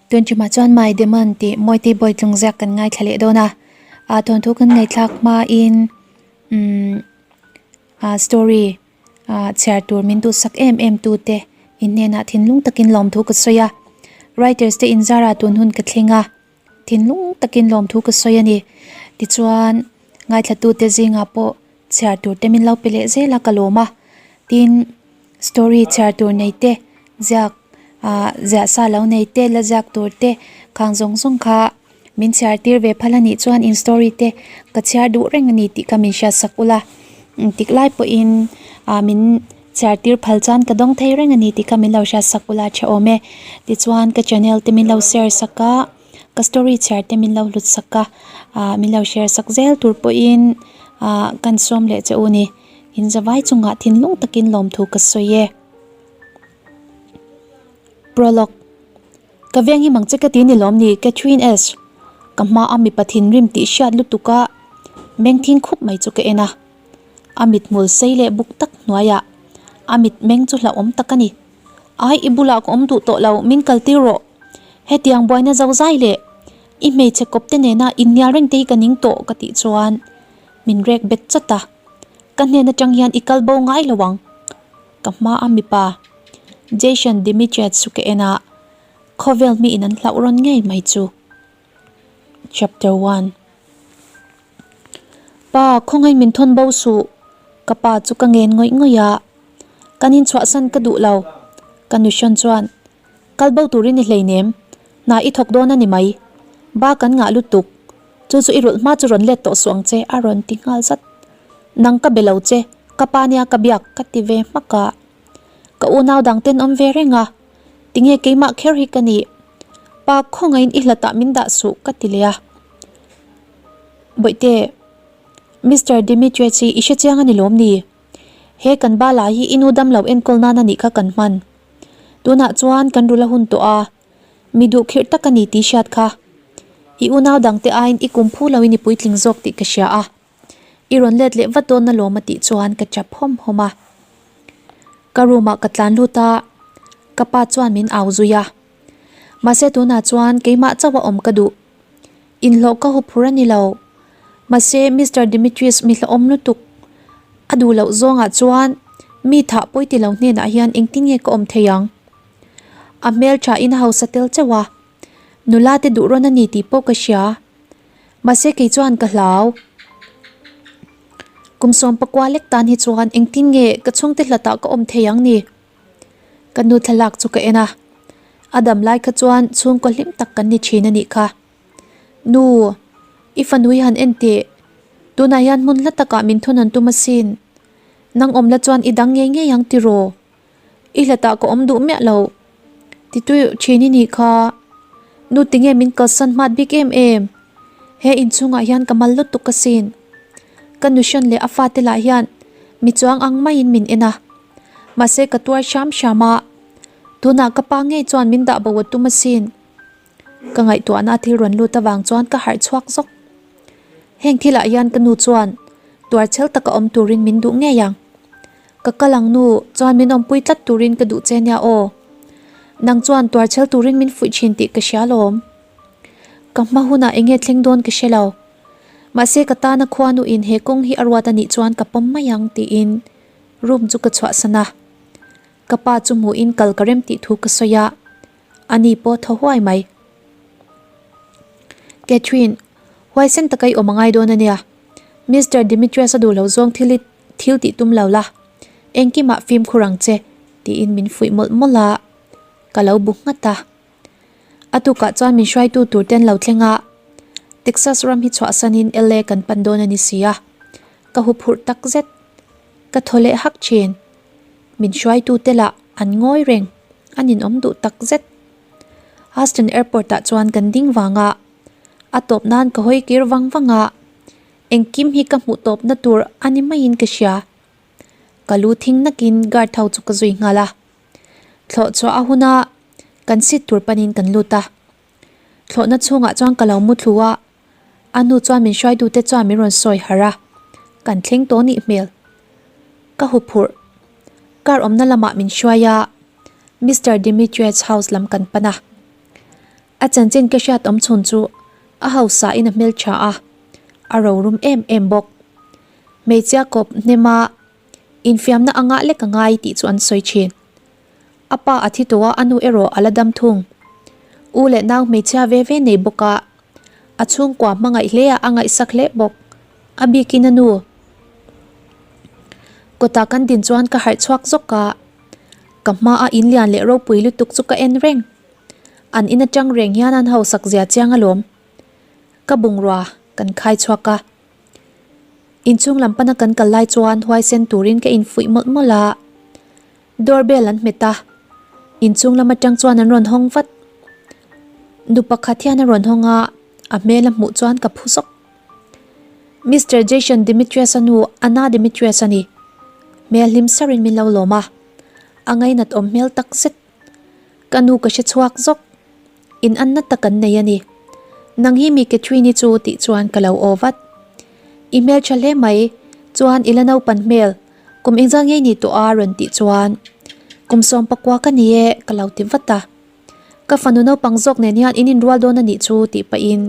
Tun ṭumah chuan My Demon tih Mawite Bawitlung ziak kan ngaithla leh dawn a, ah thawnthu kan ngaihthlak hmain umm ah story ah chhiar tur min duhsak em em tu te in hnenah thinlung takin lawmthu ka sawi a, writers te inzarah tun hun ka thleng a. Thinlung takin lawmthu ka sawi a ni. Tichuan, ngaithlatute zingah pawh chhiar tur te min lo pe leh zel a ka lawm a. Tin, story chhiar tur nei te, ziak ah ziah sa lo nei te, la ziak tur te khang zawng zawng kha min chhiar tir ve phal a nih chuan in story te ka chhiar duh reng a ni tih kha min hriat sak ula. Engtik lai pawhin ah min chhiar tir phal chuan ka dawng thei reng a ni tih kha min lo hriat sak ula tha awm e. Tichuan ka channel te min lo share sak a, ka story chhiar te min lo hlut sak a, ah min lo share sak zel tur pawhin ah kan sawm leh che u ni. In zavai chungah thinlung takin lawmthu ka sawi e. Prologue Ka veng hi mang che ka ti ni lawm ni Catherine S. Ka hma a mipa thinrim tih hriat lutuk a meng thing khup mai chu ka en a. A mithmul sei leh buk tak hnuaiah a mit meng chu hlauhawm tak a ni. Ai i bulah ka awm duh tawh lo, min kal tir rawh. Hetiang buaina zo zai leh i hmeichhe kawp te nena inhnial reng te hi ka ning tawh ka tih chuan min rek bet chawt a. Ka hnen atang hian i kal bo ngai lo ang. Ka hma a mipa Jason Dimitriades chu ka en a, khawvel miin an hlauh rawn ngei mai chu. Chapter 1 Pa, khawngaih min thawn bo suh, ka pa chu ka ngen ngawih ngawih a, kan inchhuahsan ka duh lo, ka nuhrawn chuan kal bo turin i hleinem, hna i thawk dawn a ni mai, ba kan ngah lutuk, chu chu i rulh hma chu rawn let tawh suh ang che a rawn ti nghal zat, nang ka be lo che, ka pa nia ka biak ka ti ve hmak a, ka unau dang ten awm ve reng a, tinge keimah kher hi ka nih. Pa khawngaihin i hlatah min dah suh ka ti leh a. Bawihte, Mister Dimitriades hi i hre chiang a ni lawm ni? He kan bala hi i nu damlo enkawl nan a nih kha kan hman. Tunah chuan kan rul a hun tawh a, mi duh khirh tak a ni tih hriat kha. I unau dangte aiin i kum phu loin i puitling zawk tih ka hria a. I rawn let leh vat dawn alawm a tih chuan ka chap hawm hawm a. Ka room ah ka tlan lut a, ka pa chuan min au zui a. Mahse tunah chuan keimah chauh a awm ka duh. Inhlawh ka huphur a ni lo. Mahse Mister Dimitris mi hlauhawm lutuk a duh loh zawngah chuan mi thah pawi ti lo hnenah hian engtin nge ka awm thei ang? A hmeltha in a hausa tel chauh a, nula te duh rawn a ni tih pawh ka hria. Mahse kei chuan ka hlau. Kum 19 lek tan hi chuan engtin nge ka chhungte hlatah ka awm thei ang ni? Ka nu thlalak chu ka en a, a dam lai kha chuan chhungkaw hlim tak kan ni thin a nih kha. Nu, i fanu hi han en teh, tunah hian hmun hla takah min thun an tum asin. Nang awm la chuan i dang ngei ngei ang tiraw? I hlatah ka awm duh miah lo. Titui thin i nih kha. Nu tinge min kalsan hmat bik em em? He inchhungah hian ka mal lutuk asin. Ka nuhrawn leh a fate lah hian mi chuang ang maiin min en a. Mahse ka tuar hram hram a, tunah ka pa ngei chuan min dah bo a tum asin. Ka ngaihtuahna a thil rawn lut avang chuan ka harh chhuak zawk. Heng thilah hian ka nu chuan tuar chhel taka awm turin min duh ngei ang. Ka kal ang nu chuan min awmpui tlat turin ka duh che nia aw. Nang chuan tuar chhel turin min fuih thin tih ka hria lawm. Ka hma hunah eng nge thleng dawn ka hre lo. Mahse ka tana khuanu in he kawng hi a ruat a nih chuan ka pawm mai ang tiin room chu ka chhuahsan a. Ka pa chu hmuhin kal ka rem tih thu ka sawi a, ani pawh thaw huai mai. Catherine, huaisen taka i awm a ngai dawn a nia. Mister Dimitrios a duh lo zawng thil i thil tih tum lo la, engkimah fimkhur ang che tiin min fuih mawlh mawlh a, ka lo bu nghat a. A tukah chuan min hruaitu tur te an lo thleng a, Texas ram hi chhuahsanin LA kan pan dawn a ni si a, ka huphurh tak zet. Ka thaw leh hak thin. Min hruaitu te lah an ngawi reng, an inawm duh tak zet. Houston Airport ah chuan kan ding vang a, a tawp nan ka hawi kir vang vang a, engkim hi ka hmuh tawpna tur a ni maiin ka hria. Ka lu thing nakin guard ho chu ka zui nghal a. Thlawh chhuah a huna kan seat tur panin kan lut a. Thlawhna chhungah chuan ka lo mu thlu a, A nu chuan min hruaitute chuan min rawn sawi harh a, kan thleng tawh nih hmel. Ka huphurh. Car awmna lamah min hruai a, Mister Dimitriad's house lam kan pan a. A chanchin ka hriat awm chhun chu a hausa in a hmeltha a, a rorum em em bawk. Hmeichhia kawp hnema infiamna a ngah lek a ngai tih chu an sawi thin. A pa a thi tawh a, a nu erawh a la dam thung. U leh nau hmeichhia ve ve nei bawk a, a chhungkua hmangaih hle a, a ngaihsak hle bawk. A bikin a nu. Kawtah kan din chuan ka harh chhuak zawk a, ka hmaa inlian leh ropui lutuk chu ka en reng. An in atang reng hian an hausak zia chiang alawm. Ka bungrua kan khai chhuak a. Inchhung lam pana kan kal lai chuan huaisen turin ka infuih mawlh mawlh a. Door bell an hmet a. Inchhung lam atang chuan an rawn hawng vat. Nu pakhat hian a rawn hawng a, a hmel a hmuh chuan ka phu zawk. Mister Jason Demetrius a nu Anna Demetrius a ni. Hmel hlim sarin min lo lawm a. A ngainat awm hmel tak zet. Ka nu ka hre chhuak zawk. In anna tak an nei a ni. Nang hi mi Catherine-i chu tih chuan ka lo aw vat. I hmel tha hle mai, chuan i la naupan hmel, kum engzat ngei ni tawh a rawn tih chuan kum 19 ka ni e ka lo ti vat a. Ka fanu naupang zawk nen hian in inrual dawn a nih chu tih pahin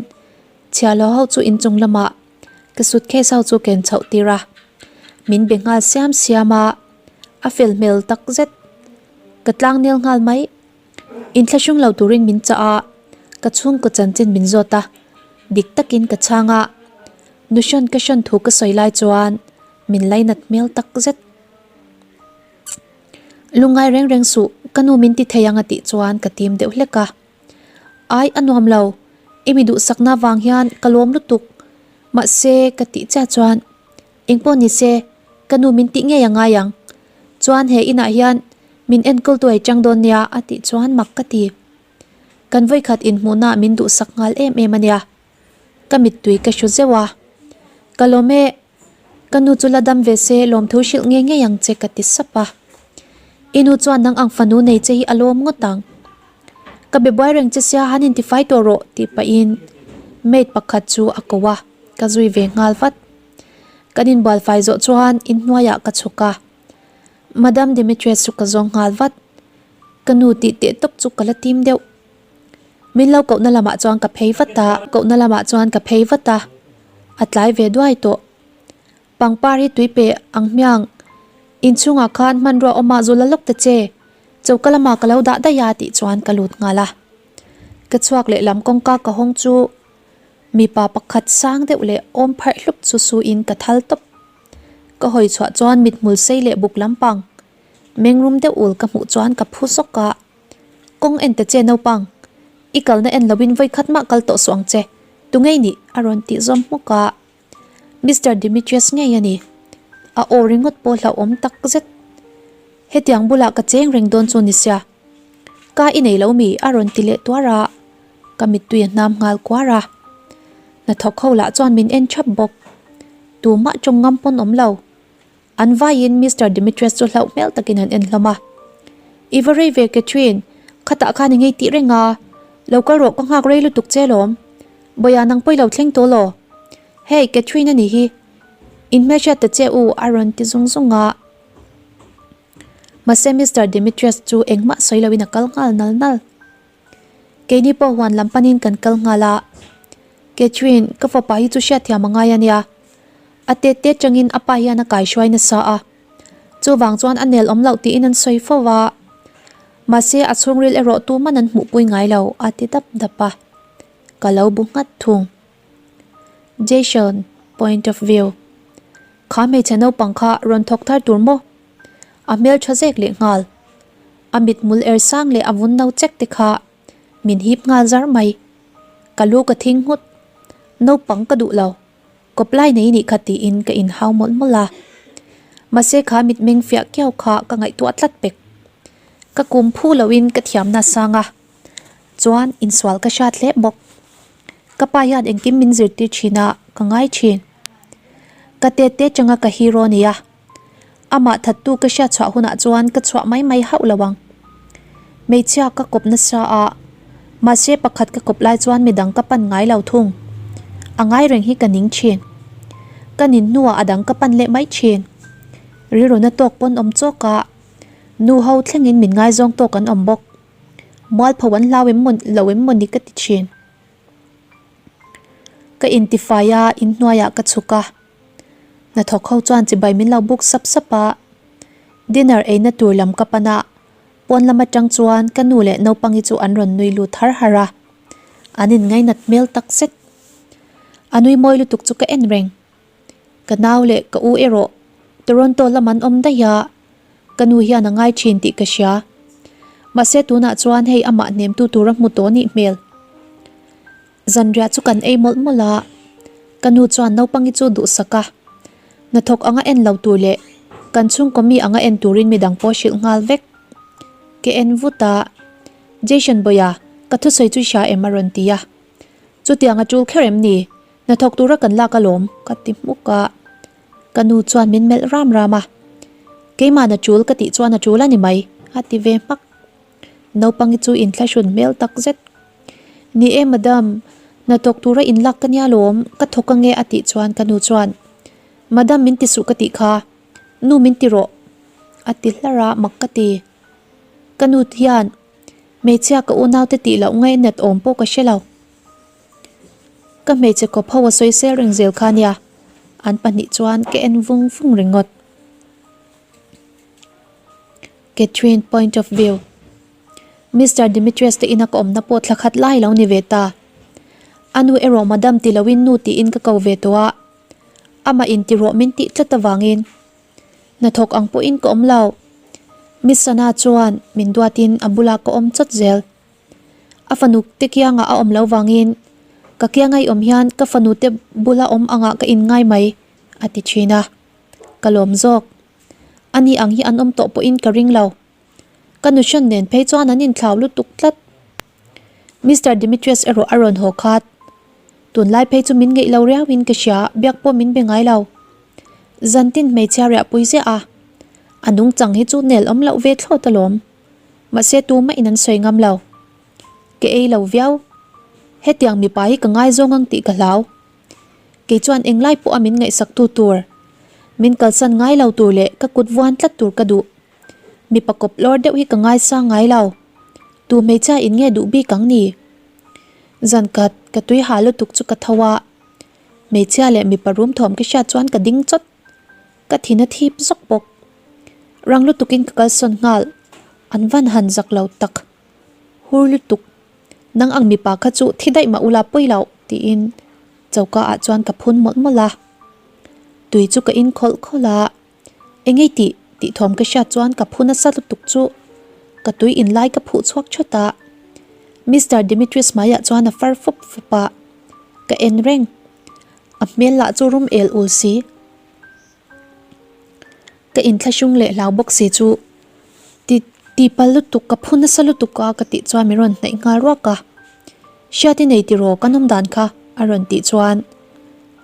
chhiahhlawh ho chu inchung lamah ka suitcase ho chu ken chhoh tir a. Min be nghal siam siam a, a fel hmel tak zet. Ka tlang nel nghal mai. Inthlahrung lo turin min chah a, ka chhungkaw chanchin min zawt a, dik takin ka chhang a. Nuhrawn ka hrawn thu ka sawi lai chuan min lainat hmel tak zet. Lungngai reng reng suh, ka nu min ti thei ang a tih chuan ka tim deuh hlek a. Ai a nuam lo, i mi duhsakna vang hian ka lawm lutuk. Mahse ka tih chiah chuan Engpawh ni se, ka nu min tih ngei a ngai ang. Chuan he inah hian min enkawl tuai chang dawn nia a tih chuan mak ka ti. Kan vawikhat inhmuhna min duhsak nghal em em a nia. Ka mittui ka hru zeuh a. Ka lawm e, ka nu chu la dam ve se lawmthu hrilh ngei ngei ang che ka ti sap a. I nu chuan nang ang fanu nei che hi a lawm ngawt ang. Ka be buai reng che sia han intifai tawh rawh tih pahin maid pakhat chu a ko a, ka zui ve nghal vat. Kan inbual fai zawh chuan inhnuaiah ka chhuk a, Madam Demetrius chu ka zawng nghal vat. Ka nu tih teh tawp chu ka la tim deuh. Min lo kohna lamah chuan ka phei vat a, kohna lamah chuan ka phei vat a, a tlai ve duai tawh. Pangpar hi tui pe ang hmiang, inchhungah khan hmanrua awmah zu la lawk ta che, choka lamah ka lo dah daih a tih chuan ka lut nghal a. Ka chhuak lehlam kawngka ka hawng chu Mipa pakhat sang deuh leh awm pharh hlup chu su in ka thal tawp. Ka hawi chhuah chuan mithmul sei leh buk lampang mengrum deuh ul ka hmuh chuan ka phu zawk a. Kawng en ta che naupang, i kalna en lovin vawi khat mah kal tawh suh ang che, tu ngei nih? a rawn tih zawm hmuk a. Mister Demetrius ngei a ni. A aw ringawt pawh hlauhawm tak zet. Hetiang bulah ka cheng reng dawn chu ni sia. Ka i nei lo mi? a rawn ti leh tuar a. Ka mittui a hnam nghal kuar a, hnathawk ho lah chuan min en thap bawk. Tumah tawng ngam pawn awm lo. An vaiin Mister Demetrius chu hlauh hmel takin an en hlawm a. I va rei ve Catherine, khatah khan i ngei tih reng a, lo kal rawh ka nghak rei lutuk che lawm. Bawia nang pawh i lo thleng tawh law. Hey Catherine a nih hi, in hmelhriat ta che u a rawn ti zung zung a. Mahse Mister Demetrius chu engmah sawi loin a kal nghal nal nal. Keini pawh huan lam panin kan kal nghal a, Catherine, ka fapa hi chu hriatthiam a ngai a nia. A tet te tangin a pa hian a kaihruai nasa a, chuvang chuan a nel awm loh tiin an sawi fo a, mahse a chhungril erawh tuman an hmuhpui ngai lo a ti dap dap a, ka lo bu nghat thung. Jason, point of view. Kha hmeichhe naupang kha rawn thawk thar tur maw? A hmel tha zek leh nghal. A mithmul er sang leh a vun no chek te kha min hip nghal zar mai. Ka lu ka thing nghut. Naupang ka duh lo. Kawp lai nei nih kha tiin ka inhau mawlh mawlh a. Mahse kha mitmeng fiah kiau kha ka ngaihtuah tlat pek. Ka kum phu loin ka thiamna sang a. Chuan insual ka hriat hle bawk. Ka pa hian engkim min zirtir thin a, ka ngai thin. Ka tete changa ka hero nia. Amah thattu ka hriat chhuah hunah chuan ka chhuah mai mai hauh lo ang. Hmeichhia ka kawp nasa a, mahse pakhat ka kawp lai chuan midang ka pan ngai lo thung. A ngai reng hi ka ning thin. Ka nin hnuah a dang ka pan leh mai thin. Rilru na tawk pawn awm chawk a, nu ho thlengin min ngaizawng tawk an awm bawk. Mualpho an hlau em maw lo em maw ni ka ti thin. Ka intifai a, inhnuaiah ka chhuk a. Hnathawk ho chuan chibai min lo buk sap sap a. Dinner eina tur lam ka pan a, pawn lam atang chuan ka nu leh naupangi chu an rawn nui lut har har a. An inngainat hmel tak zet. A nui mawi lutuk chu ka en reng. Ka nau leh ka u erawh Toronto lam an awm daih a, ka nu hian a ngai thin tih ka hria. Mahse tunah chuan hei amah hnemtu tur a hmu tawh nih hmel. Zanriah chu kan ei mawlh mawlh a, ka nu chuan naupangi chu duhsak a, hnathawk anga en lo tur leh kan chhungkaw mi anga en turin midang pawh hrilh nghal vek. Ka en vut a, Jason Bawia, ka thusawi chu i hria em a rawn ti a. Chutiang a tul kher em ni? Hnathawk tura kan lak alawm, ka ti hmuk a. Ka nu chuan min melh ram ram a. Keimahna tul ka tih chuan a tul a ni mai, a ti ve hmak. Naupangi chu inthlahrun hmel tak zet. Ni e madam, hnathawk tura inlak ka nia lawm, ka thawk ange a tih chuan ka nu chuan, Madam min ti suh ka tih kha, nu min ti rawh, a ti hlar a, mak ka ti. Ka nu hian hmeichhia ka unaute tih loh ngainat awm pawh ka hre lo. Ka hmeichhe kawp ho a sawisel reng zel kha nia, an pahnih chuan ka en vung vung ringawt. Catherine point of view. Mister Demetrius te ina ka awmna pawh thla khat lai lo ni ve ta. A nu erawh madam ti loin nu tiin ka ko ve tawh a, amah in ti rawh min tih tlat avangin hnathawk ang pawhin ka awm lo. Miss Sana chuan min duatin a bulah ka awm chawt zel. A fanu te kiangah a awm lo vangin ka kianga i awm hian ka fanu te bula awm angah ka inngai mai a ti thin a, ka lawm zawk. Ani ang hi an awm tawh pawhin ka ring lo. Ka nuhrawn nen phei chuan an inthlau lutuk tlat. Mister Demetrius erawh a rawn haw khat. Tunlai phei chu min ngeih lo riauin ka hria, biak pawh min be ngai lo. Zantin hmeichhia riahpui ziah a, a nungchang hi chu nel awm loh ve thlawt alawm. Mahse tumah in an sawi ngam lo. Ka ei lo viau. Hetiang mipa hi ka ngaizawng ang tih ka hlau. Kei chuan englai pawh a min ngaihsak tu tur, min kalsan ngai lo tur leh ka kut vuan tlat tur ka duh. Mipa kawp lawr deuh hi ka ngaisang ngai lo. Tu hmeichhia in nge duh bik ang ni? Zan khat ka tui ha lutuk chu ka tho a, hmeichhia leh mipa rum thawm ka hriat chuan ka ding chawt. Ka thin a thip zawk bawk. Rang lutukin ka kalsawn nghal, an van han zak lo tak. Hur lutuk. Nang ang mipa kha chu thi daih mah ula pawi loh tiin choka ah chuan ka phun mawlh mawlh a. Tui chu ka in khawlh khawlh a, engei tih tih thawm ka hriat chuan ka phu nasa lutuk chu ka tui in lai ka phuh chhuak thawt a. Mister Dimitris hmaiah chuan a far fup fup a, ka en reng. A hmel lah chu rum el ul si. Ka inthlahrung leh hlau bawk si chu ti ti pal lutuk ka phu nasa lutuk a ka tih chuan min rawn hnaih nghal ruak a. Hriat i nei tiraw ka nawm dan kha a rawn tih chuan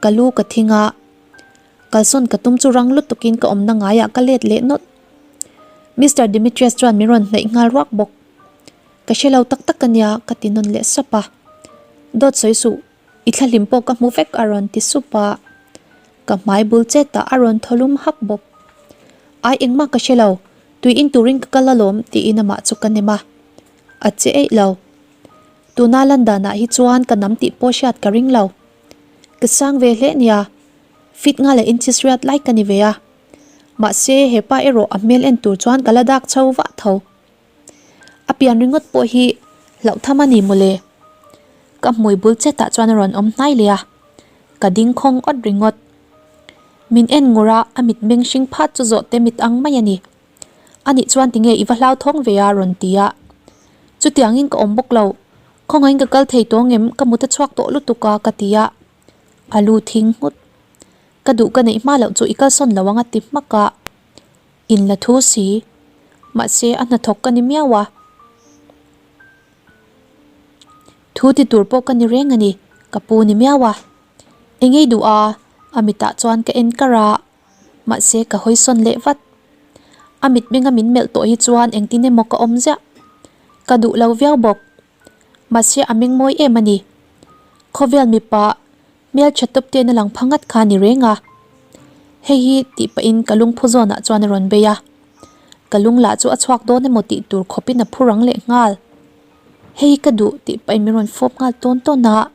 ka lu ka thing a, kalsawn ka tum chu rang lutukin ka awmna ngaiah ka let leh nawlh. Mister Demetrius chuan min rawn hnaih nghal ruak bawk. Ka hre lo tak tak a nia ka ti nawn leh sap a. Dawt sawi suh. I thlahlim pawh ka hmu vek a rawn ti sup a, ka hmai bul chet ah a rawn thaw lum hak bawk. Ai engmah ka hre lo, tui in turin ka kal alawm tiin amah chu ka nem a, a che eih lo. Tuna lan danah hi chuan ka nam tih pawh hriat ka ring lo. Ka sang ve hle nia, fit nga leh inches riat lai ka ni ve a. Mahse hepa erawh a hmel en tur chuan ka la dak chho vah tho. A pian ringawt pawh hi hlauh tham a ni mawle. Ka hmui bul chetah chuan a rawn awm hnai leh a, ka ding khawng awt ringawt. Min en ngur a, a mit meng hring phat chu zawh te mit ang mai a ni. Anih chuan tinge i va hlauthawng ve a rawn ti a. Chutiangin ka awm bawk lo, khawngaihin ka kal thei tawng em, ka mut a chhuak tawh lutuk a ka ti a. A lu thing nghut. Ka duh ka neih hma loh chu i kalsawn lo ang a ti hmak a. In la thu si. Mahse a hnathawk ka ni miau a. Thu ti tur pawh ka ni reng a ni, ka pu ni miau a. Engei duh a, a mitah chuan ka en kar a, mahse ka hawi sawn leh vat. A mitmenga min melh tawh hi chuan engtin emaw ka awm ziah. Ka duh lo viau bawk. Mahse a meng mawi em a ni. Khawvel mipa Hmeltha tawp te na lang pha ngat kha ni reng a. Hei hi tih pahin ka lungphu zawnah chuan a rawn bei a. Ka lung lah chu a chhuak dawn emaw tih tur khawpin a phu rang leh nghal. Hei ka duh tih pahin min rawn fawp nghal tawn tawn a,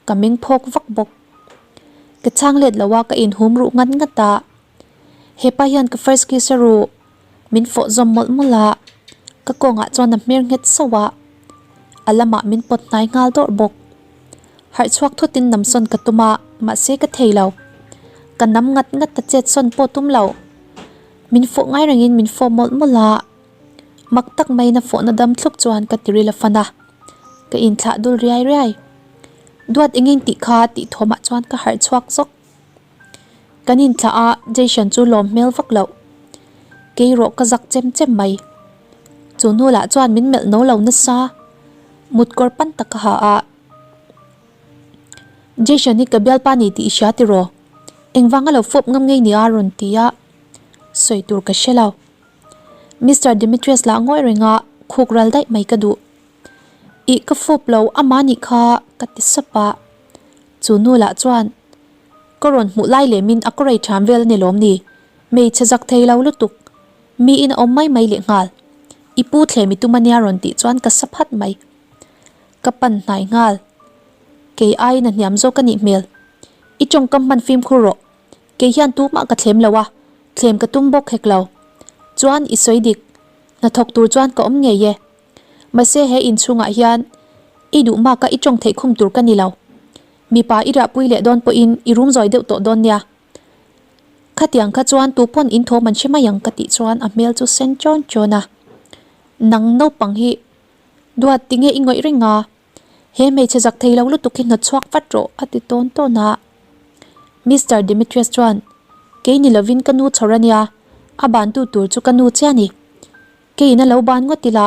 ka meng phawk vak bawk. Ka chhang let lo a, ka inhum ruh ngat ngat a. Hepa hian ka first kiss a ru, min fawh zawm mawlh mawlh a, ka kawngah chuan a hmer nghet sauh a, a lamah min pawt hnai nghal dawrh bawk. Harh chhuak thutin namsawn ka tum a, mahse ka thei lo. Ka nam ngat ngat a chet sawn pawh tum lo. Min fawh ngai rengin min fawh mawlh mawlh a, mak tak maiin a fawhna dam thlup chuan ka tiril a fan a, ka inthlah dul riai riai. Duat engeng tih kha tih thawmah chuan ka harh chhuak zawk. Kan inthlah a, Jason chu lawm hmel vak loh. Kei rawh ka zak chem chem mai. Chu hnu lah chuan min melh no lo nasa. Mut kawr pan tak ka ha a. Jason hi ka bialpa ni tih i hria tiraw? Engvanga lo fawp ngam ngei nia rawn ti a, sawi tur ka hre lo. Mister Demetrius lah ngawi reng a, khuk ral daih mai ka duh. Ih ka fawp lo ama nih kha ka ti sap a. Chu nu lah chuan ka rawn hmuh lai lemin a kawrei ṭham vel a ni lawm ni? Hmeichhe zak thei lo lutuk. Miin a awm mai mai leh nghal. I pu thlem i tum a nia rawn tih chuan ka sa phat mai. Ka pan hnai nghal. Kei aiin a hniam zawk a nih hmel. I tawngkam hman fimkhur rawh. Kei hian tumah ka thlem lo a, thlem ka tum bawk hek lo. Chuan i sawi dik. Hnathawk tur chuan ka awm ngei e. Mahse he inchhungah hian i duh maka i tawng theih khum tur ka ni lo. Mipa i riahpui leh dawn pawhin i rum zawi deuh tawh dawn nia. Khatiang kha chuan tu pawn in thawm an hre mai ang ka tih chuan a hmel chu sen chawn chawn a. Nang naupang hi duat tinge i ngawih reng a, he hmeichhe zak thei lo lutuk hi hnawt chhuak vat rawh a ti tawn tawn a. Mister Demetrius chuan kei ni lovin ka nu chhawr a nia, a bantu tur chu ka nu chiah a ni. Keiin a lo ban ngawt ila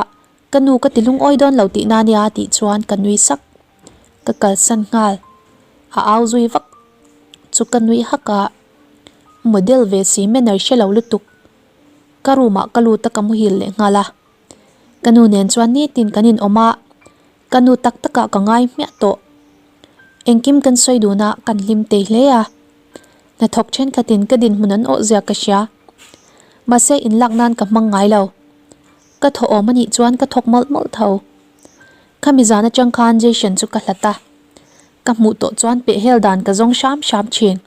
ka nu ka ti lungawi dawn lo tihna a nia tih chuan ka nui sak. Ka kalsan nghal. A au zui vak chu ka nui hak a, model ve si manner hre lo lutuk. Ka room ah ka lut a ka muhil leh nghal a. Ka nu nen chuan nitin kan inawm a, ka nu tak tak ah ka ngai hmiah tawh. Engkim kan sawi dun a, kan hlim tei hle a. Hnathawk thenkhatin ka dinhmun an awh zia ka hria. Mahse inlak nan ka hmang ngai lo. Ka thawh awm anih chuan ka thawk mawlh mawlh tho. Khami zan atang khan Jason chu ka hlat a, ka hmuh tawh chuan pehhel dan ka zawng hram hram thin.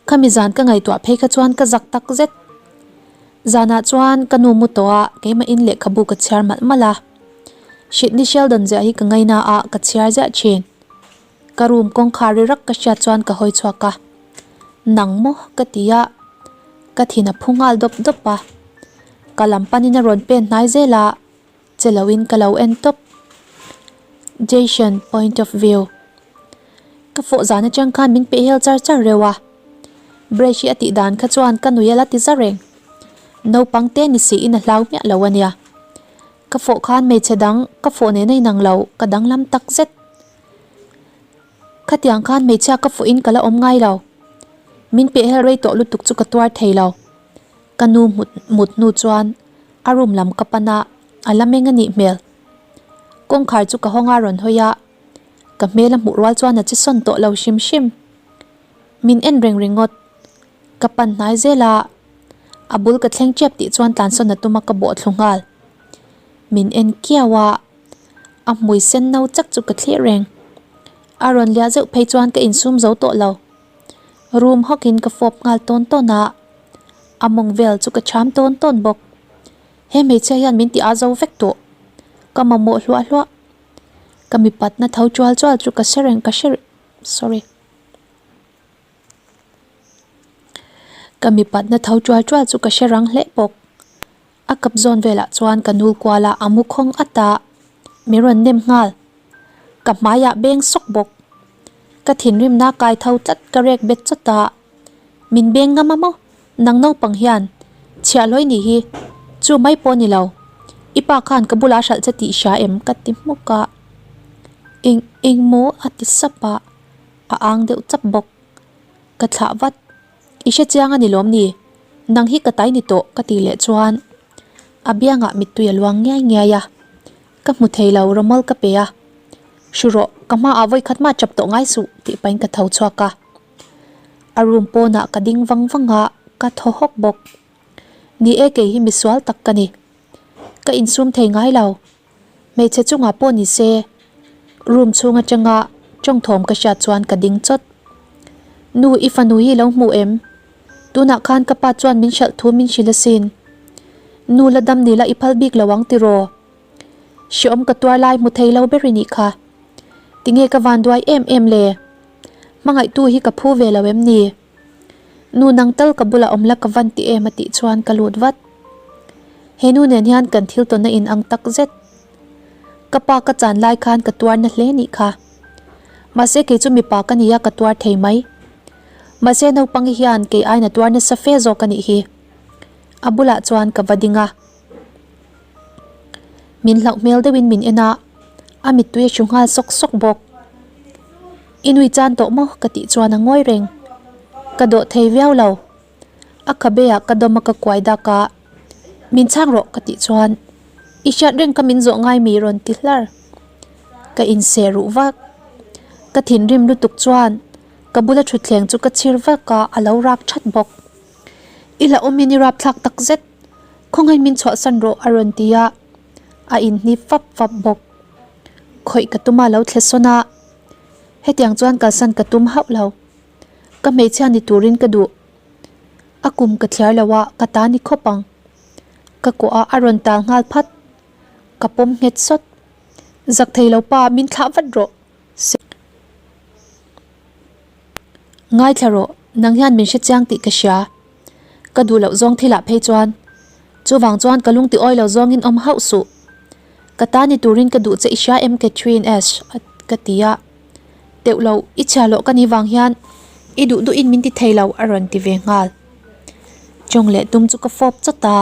Khami zan ka ngaihtuah phei kha chuan ka zak tak zet. Zanah chuan ka nu mu tawh a, keimahin lehkhabu ka chhiar malh malh a. Sydney Sheldon ziah hi ka ngaina a, ka chhiar ziah thin. Ka room kawngkhar ri rak ka hriat chuan ka hawi chhuak a, Nang maw? ka ti a, ka thin a phu nghal dawp dawp a. Ka lam panin a rawn pen hnai zel a, che loin ka lo en tawp. Jason point of view. Ka fawh zan atang khan min peh hel char char reuh a, Brush hi a tih dan kha chuan ka nui a la ti za reng. Naupang te ni siin a hlau hmiah lo a nia. Ka fawh khan hmeichhe dang ka fawh nen a inang lo, ka danglam tak zet. Khatiang khan hmeichhia ka fuhin ka la awm ngai lo. Min pehhel rei tawh lutuk chu ka tuar thei lo. Ka nu mut hnu chuan a room lam ka pan a, a la meng a nih hmel. Kawngkhar chu ka hawng a rawn hawi a, ka hmel a hmuh rual chuan a che sawn tawh lo hrim hrim. Min en reng ringawt. Ka pan hnai zel a, a bul ka thleng tep tih chuan tlansawn a tum a ka bawh thlu nghal. Min en kiau a. A hmui sen no chak chu ka thlir reng. A rawn liah zeuh phei chuan ka insum zo tawh lo. Room hawkin ka fawp nghal tawn tawn a, a mawng vel chu ka cham tawn tawn bawk. He hmeichhia hian min ti a zo vek tawh. Ka mamawh hluah hluah. Ka mipatna tho chual chual chu ka hre reng ka hre sorry. Ka mipatna tho chual chual chu ka hre rang hle bawk. A kap zawn velah chuan ka nul kual a, a mu khawng at a, min rawn nem nghal. Ka hmaiah beng sawk bawk. Ka thinrimna kai tho tlat ka rek bet chawt a, min beng ngam a maw? Nang naupang hian chhiahhlawi nih hi chu mai pawh ni lo. I pa khan ka bulah hralh che tih hria em? ka ti hmuk a. Eng eng maw? a ti sap a, a ang deuh chap bawk. Ka thlah vat. I hre chiang a ni lawm ni? Nang hi ka tai ni tawh ka tih leh chuan a biangah mittui a luang ngiai ngiai a, ka hmu thei lo rawmawl ka pe a, Hru rawh, ka hmaah vawi khat mah chap tawh ngai suh tih pahin ka tho chhuak a. A room pawnah ka ding vang vang a, ka thaw hawk bawk. Ni e kei hi misual tak ka ni. Ka insum thei ngai lo. Hmeichhe chungah pawh ni se, room chhung atanga tawngthawm ka hriat chuan ka ding chawt. Nu, i fanu hi lo hmu em? Tunah khan ka pa chuan min hralh thu min hrilh asin. Nu la dam ni la i phal bik lo ang tiraw? Hreawm ka tuar lai hmu thei lo ber i nih kha. Tinge ka vanduai em em le? Hmangaihtu hi ka phu ve lo em ni? Nu nang tal ka bulah awm la ka van ti em a tih chuan ka lut vat. He nu nen hian kan thil tawn a in ang tak zet. Ka pa ka chan lai khan ka tuar na hle nih kha. Mahse kei chu mipa ka nia ka tuar thei mai. Mahse naupangi hian kei aina tuar nasa fe zawk a nih hi. A bulah chuan ka va ding a. Min hlauh hmel deuhin min en a, a mittui a hru nghal sawk sawk bawk. I nui chan tawh maw? ka tih chuan a ngawi reng. Ka dawh thei viau lo. A khabe ah ka dawm a ka kuai dak a, Min chhang rawh ka tih chuan I hriat reng kha min zawh ngai mi rawn ti hlar. Ka inseh ruh vak. Ka thinrim lutuk chuan ka bula thutthleng chu ka chhir vak a, a lo rak that bawk. I hlauhawmin i rapthlak takzet. Khawngaih min chhuahsan rawh a rawn ti a, a inhnip fap fap bawk. Khawih ka tum a lo thle sawn a, hetiang chuan kalsan ka tum hauh lo. Ka hmeichhia ni turin ka duh. A kum ka thliar lo a, ka ta ni khawp ang. Ka kuah a, a rawn tal nghal phat. Ka pawm nghet sawt. Zak thei lo pa, min thlah vat rawh. Ngaithla rawh, nang hian min hrechiang tih ka hria. Ka duh loh zawng thilah phei chuan. Chuvang chuan ka lung ti awi lo zawngin awm hauh suh. Ka ta ni turin ka duh che i hria em Catherine Ash? ka ti a. Teuh lo, i chhia loh ka nih vang hian i duh duhin min ti thei lo a rawn ti ve nghal. Chawng leh tum chu ka fawp chawt a,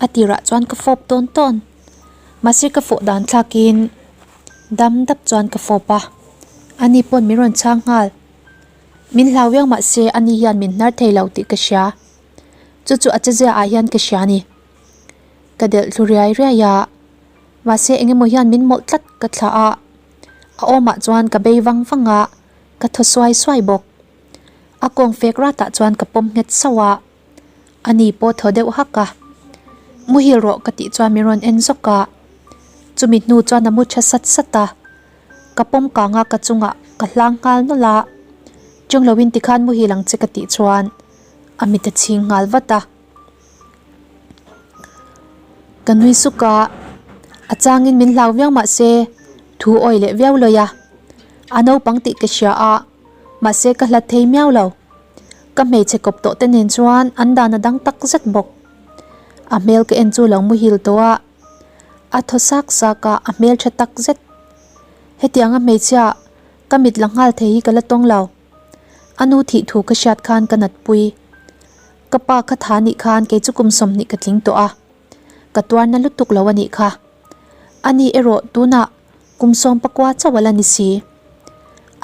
a tirah chuan ka fawp tawn tawn. Mahse ka fawh dan thlakin dam dap chuan ka fawp a, ani pawn min rawn chhang nghal. Min hlau viau mah se ani hian min hnar thei lo tih ka hria. Chu chu a chezia ah hian ka hria a ni. Ka delh thlu riai riai a, mahse eng emaw hian min mawlh tlat ka thlah a, a awmah chuan ka bei vang vang a, ka thaw suai suai bawk. A kawng fek rat ah chuan ka pawm nghet sauh a, ani pawh thaw deuh hak a. Muhil rawh ka tih chuan min rawn en zawk a, chumi hnu chuan a mu tha sat sat a. Ka pawm kang a ka chungah ka hlang nghal nawlh a, chawng loin tikhan muhil ang che ka tih chuan a mit a chhing nghal vat a. Ka nui suk a, a changin min hlau viau mah se thu awi leh viau lawi a, a naupang tih ka hria a mahse ka hlat thei miau lo. Ka hmeichhe kawp tawh te nen chuan an dan a dang tak zet bawk. A hmel ka en chu lo muhil tawh a. A thaw sak sak a, a hmeltha tak zet. Hetianga hmeichhia ka mit la nghal thei hi ka la tawng lo. A nu thih thu ka hriat khan ka natpui. Ka pa kha tha nih khan kei chu kum 20 ka tling tawh a, ka tuarna lutuk lo a nih kha. Ani erawh tunah kum 19 chauh a la ni si.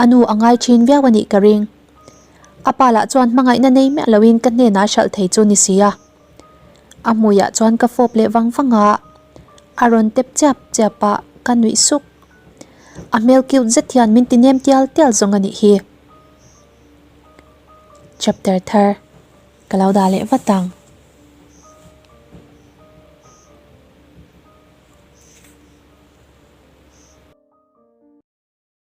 A nu a ngai thin viau a nih ka ring. A pa lah chuan hmangaihna nei miah loin ka hnenah a hralh thei chu ni si a. A hmuiah chuan ka fawp leh vang vang a, a rawn tep chiap chiap a, ka nuih suk. A hmel cute zet hian min ti nem tial tial zawng a nih hi. Chapter thar ka lo dah leh vat ang.